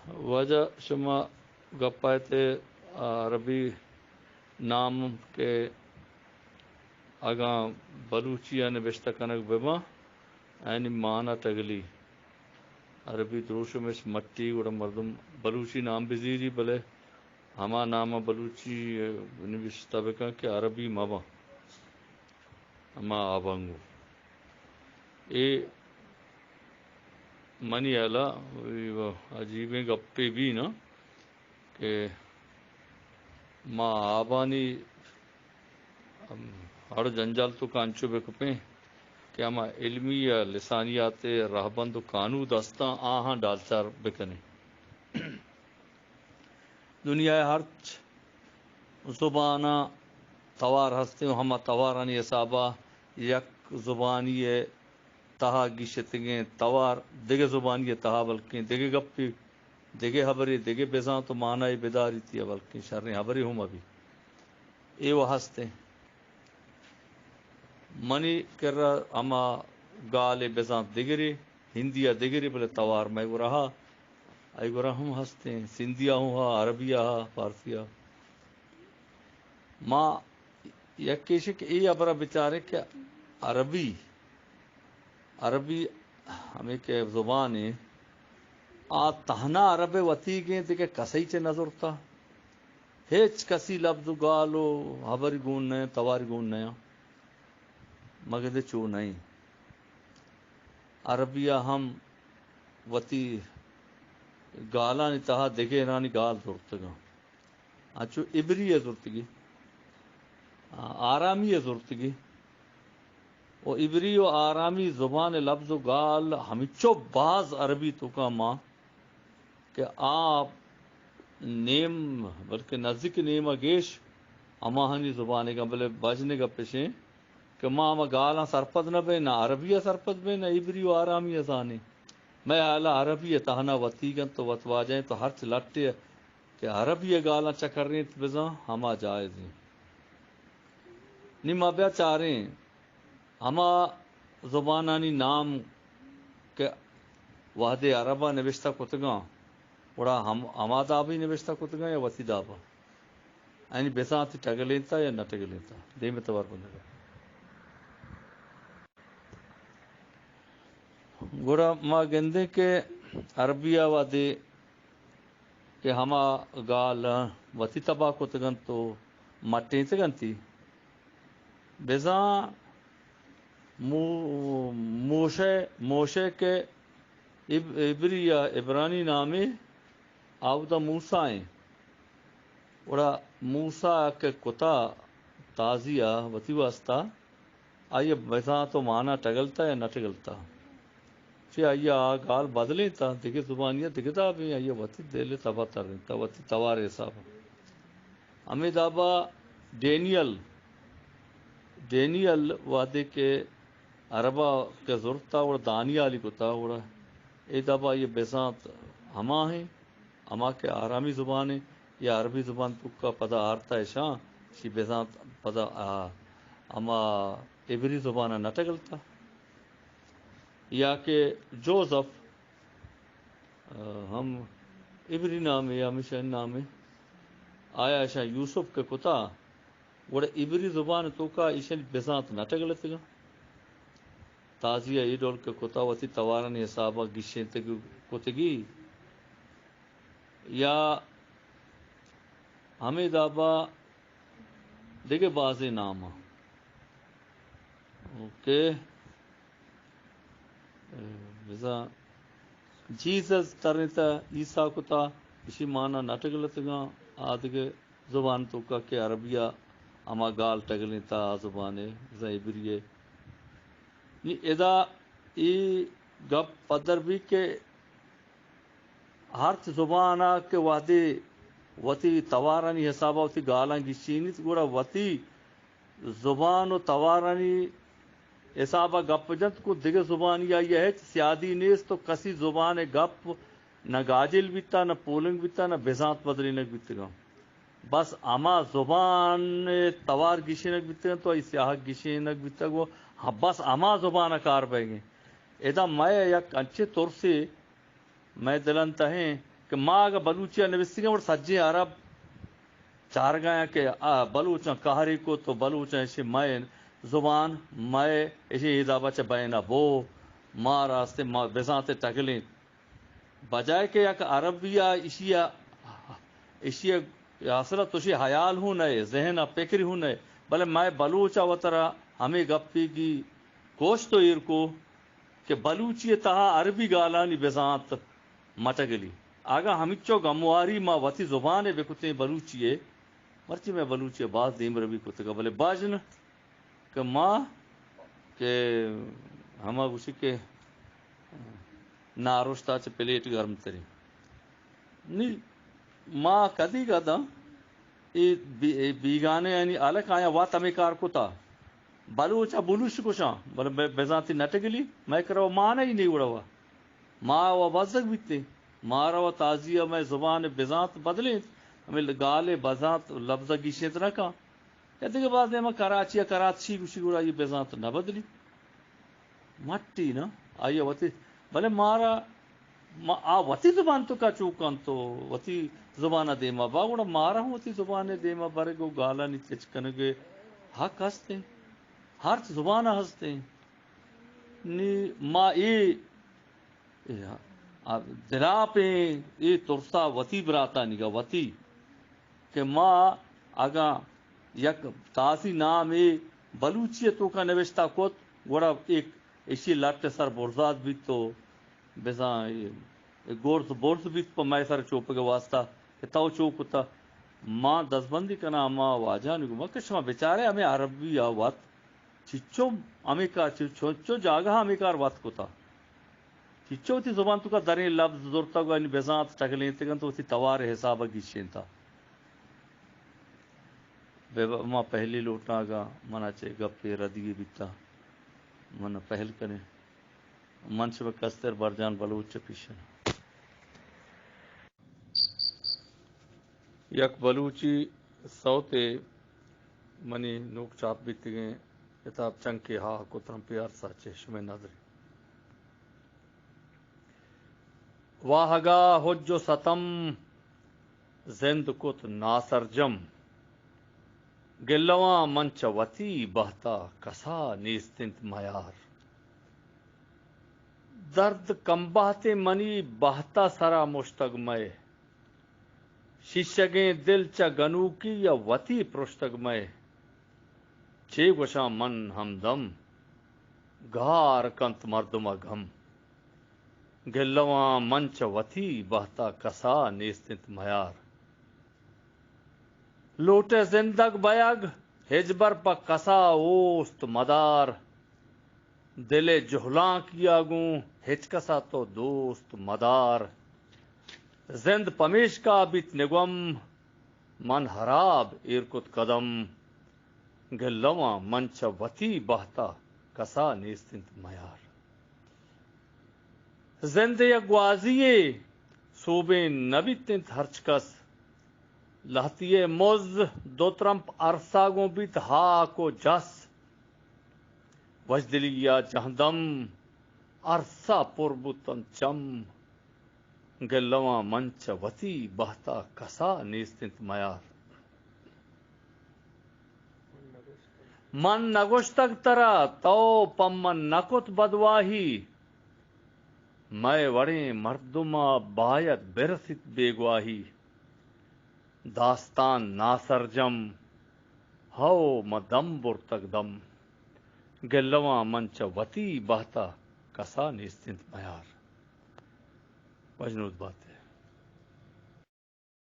واجہ، شما گپ ءَ ات عربی نام کہ اگاں بلوچی ءَ نبشتہ کنگ بہ باں، آیانی مانا ٹگلی۔ عربی دروشم اش مٹی، گڑا مردم بلوچی نام بزیری، بلے ہما نام ءَ بلوچی نبشتہ بکن کہ عربی مہ باں۔ ہما آبانگو۔ اے منی ہیال ءَ عجیبیں گپے بی نا کہ ما آبانی ہڑ جنجال توکا انچو بکپیں کہ ہما علمی یا لسانیات ءِ رہبند و کانود ہستاں، آہاں ڈالچار بکنیں۔ دنیا ءِ ہرچ زباناں توار ہستیں و ہما توارانی حساب ءَ یک زبانی ءِ تہا گیشتگیں توار دگہ زبانی ءِ تہا بلکیں دگہ گپے، دگہ ہبرے، دگہ بزانت و مانائے بداریت یا بلکیں شریں ہبرے ہم بی۔ اے و ہستیں۔ منی کرا ہما گال ءِ بزانت دگرے، ہندی ءَ دگرے، بلے توار مئے گورا ہا، آئی گورا ہم ہستیں، سندھی ءَ ہم ہا، عربی ءَ ہا، فارسی ءَ۔ ما یک ایش کہ اے ہبر ءَ بچاریں کہ عربی، عربی ہمے کہ زبانے، آ تہنا عرب ءِ وتیگیں، دگہ کسے چہ نہ زرتا۔ ہچ کسی لبز و گال و ہبری گون نہ، تواری گون نہ۔ مگندے چو نہ ایں۔ عربی ءَ ہم وتی گالانی تہا دگرانی گال زرتگاں۔ انچو عبری ءَ زرتگی، آرامی ءَ زرتگی۔ و عبری و آرامی زبان ءِ لبز و گال ہمینچو باز عربی توکا مان کہ آ نیم، بلکہ نزیک نیم ءَ گیش ہماہانی زبانیگاں، بلے بژن ءِ گپ اش ایں کہ ما ہما گالاں سرپد نہ بئیں، نہ عربی ءَ سرپد بئیں، نہ عبری و آرامی ءَ زانیں۔ مئے ہیال ءَ عربی ءِ تہنا وتیگ انت و وت واجہ انت و ہرچ لٹے کہ عربی ءِ گالاں چکرینت بزاں ہما جائز انت۔ نی ما بیا چاریں ہما زبانانی نام کہ وہدے عرب ءَ نبشتہ کتگاں، گڑا ہم، ہما دابی نبشتہ کتگاں یا وتی داب ءَ؟ آیانی بزانت ٹگلینتا یا نہ ٹگلینتا؟ دیم ءَ توار بندگ ءَ۔ گڑا ما گندیں کہ عربی ءَ وہدے کہ ہما گال وتی تباہ کتگ انت و مٹینتگ انتی۔ بزاں مو-، موشے، موشے کہ عب-، عبری یا عبرانی نامے، آ اودا موسیٰ ایں۔ گڑا موسیٰ کہ کتا تازی ءَ وتی واسطہ، آئی ءَ بزانت و مانا ٹگلتا یا نہ ٹگلتا؟ چی آئی ءَ آ گال بدلینتا، دگہ زبانی ءَ دگہ دابیں، آئی ءَ وتی دل ءِ تب ءَ ترینتا، وتی توار ءِ حساب ءَ۔ ہمے داب ءَ ڈینیل، ڈینیل وہدے کہ عرب ءَ کہ زرتا، گڑا دانیالی کتا، گڑا اے داب ءَ آئی ءِ بزانت ہما ایں۔ ہما کہ آرامی زبان ایں یا عربی زبان توکا پدا آرتا اشاں، شی بزانت پدا، آ، ہما عبری زبان ءَ نہ ٹگلتا۔ یا کہ جوزف، آ، ہم عبری نامے یا ہمیشہ نامے، آیا اشاں یوسف کہ کتا، گڑا عبری زبان توکا ایشانی بزانت نہ ٹگلتگاں۔ تازی ءَ اے ڈول کہ کتا وتی توارانی حساب ءَ گیشینتگ کتگی، یا ہمے داب ءَ دگہ بازیں نام ءَ۔ اوکے۔ بزاں جیزز ترینتہ، عیسیٰ کتا، اشی مانا نہ ٹگلتگاں، آ دگہ زبان توکا کہ عربی ءَ ہما گال ٹگلینتا آ زبان ءَ، بزاں عبری ءَ۔ نی ادا اے گپ پدر بی کہ ہرچ زبان ءَ کہ وہدے وتی توارانی حساب ءَ وتی گالاں گیشینیت، گڑا وتی زبان و توارانی حساب ءَ گپ جنت، گوں دگہ زبانی آئی ءَ ہچ سیادی نیست و کسی زبان ءِ گپ نہ گاجل بیتا، نہ پولنگ بیتا، نہ بزانت بدلینگ بیتگاں۔ بس ہما زبان ءِ توار گیشینگ بیتگ انت و آئی سیاہگ گیشینگ بیتگ و بس ہما زبان ءَ کار بئیگ انت۔ ادا مئے یک انچیں ترسے مئے دلانی تہ ایں کہ ما اگاں بلوچی ءَ نبیسگیں وڑ سجیں عرب چارگایاں کہ آ بلوچاں قہرے کت و بلوچاں اشی مئے زبان، مئے اشی اے دابا چہ بین ءَ بو، ما راستے ما بزانت ٹگلیں۔ بجائے کہ یک عربی ءَ اشی ءَ، اشی ءَ اصل ءَ تو اشی حیال ہوں نئے، ذہن ءَ پکر ہوں نئے، بلے مئے بلوچ ءَ وترا ہمے گپی گی کوشت و ایر کو کہ بلوچی ءِ تہا عربی گالانی بزانت مٹگلی۔ اگاں ہمینچو گمواری ما وتی زبان ءَ بکتیں بلوچی ءَ، مرچی مئے بلوچی ءَ باز دیمروی کتگ، بلے بژن کہ ما کہ ہما گوشی کہ نارشتا چہ پلیٹ گرم تریں۔ نی ما کدی گداں اے بی-، اے بیگانہ یعنی الک آیاں وت ہمے کار کتا۔ بلوچ ءَ بلوش گوشاں، بلے بے-، بزانتی نٹگلی، مئے کرا و مانا ہی نہیں اڑوا۔ ما و بزگ بیتیں، مارا و تازی ءَ مئے زبان بزانت بدلینت، ہمے گال بزانت لبزہ گیشینت نہ کن۔ یا دگہ باز دیما کراچی ءَ کراتشی گوشی گڑا یہ بزانت نہ بدلی۔ مٹی نا، آئی ءَ وتی، بلے مارا، ما، آ وتی زبان تو کا چوک انت تو وتی زبان ءَ دیما با، گڑا مارا ہم وتی زبان ءَ دیما برگ و گالانی تچ کنگ ءِ حق ہستیں، ہرچ زبان ءَ ہستیں۔ نی ما اے، اے، آ، دلاپیں اے ترسا وتی براتانی گا وتی کہ ما اگاں یک تازی نامے بلوچی ءِ توکا نوشتہ کت، گڑا ایک ایشی لٹ ءِ سر برزات بیت و بزاں اے، اے گرز برز بیت پہ مئے سر چوپگ ءِ واسطہ کہ تو چو کتہ۔ ما دزبندی کناں ہما واجہانی گوما کہ شما بچارے ہمے عربی ءَ وت چچو ہمے کار، چچو، چچو جاگہ ہمے کار وت کتہ۔ چچو وتی زبان توکا دریں لبز زرتگ و یعنی بزانت ٹگلینتگ انت، وتی توار ءِ حساب ءَ گیشینتہ۔ بہ ما پہلی لوٹاں اگاں منا چہ گپے ردی بیتا، من پہل کنے۔ من شما کستر برجان بلوچ چہ پیشن۔ یک بلوچی سوتے منی نوک چاپ بیتگیں کتاب چنکے ہا کترم پہ ارسا چہ شمئے نظری۔ واہگا حج و ستم زند کت ناسرجم، گلواں من چہ وتی بہتا کسا نیست انت میار۔ درد کمبہتیں منی بہتا سرا مشتگ مئے، شیشگیں دل چہ گنوکی یا وتی پرشتگ مئے۔ چے گوشاں من ہمدم، گار کنت مردم ء گم۔ گلواں من چہ وتی بہت ء کسا نیست انت میار۔ لوٹئے زندگ بئیگ ہچبر پہ کسا اوست مدار۔ دل ء جہلانکیا گوں ہچ کسا تو دوست مدار۔ زند پمیشکا بیت نگم، من ہراب ایر کت قدم۔ گلواں من چہ وتی بہت ء کسا نیست انت میار۔ زند یک گوازی یے، سوبین نہ بیت انت ہرچ کس۔ لہتی ء مز دو ترمپ ارسا گوں بیت ہاک و جس۔ وشدلی ء جہندم ارسا پر بوت انت چم۔ گلواں من چہ وتی بہت ء کسا نیست انت میار۔ من نگوشتگ ترا تو پہ من نکت بدواہی۔ مئے وڑیں مردم ء باید برسیت بیگواہی۔ داستان ناسرجم، ہئو ما دم برتگ دم۔ گلواں من چہ وتی بہت ء کسا نیست انت میار۔ مجنود بات ئے۔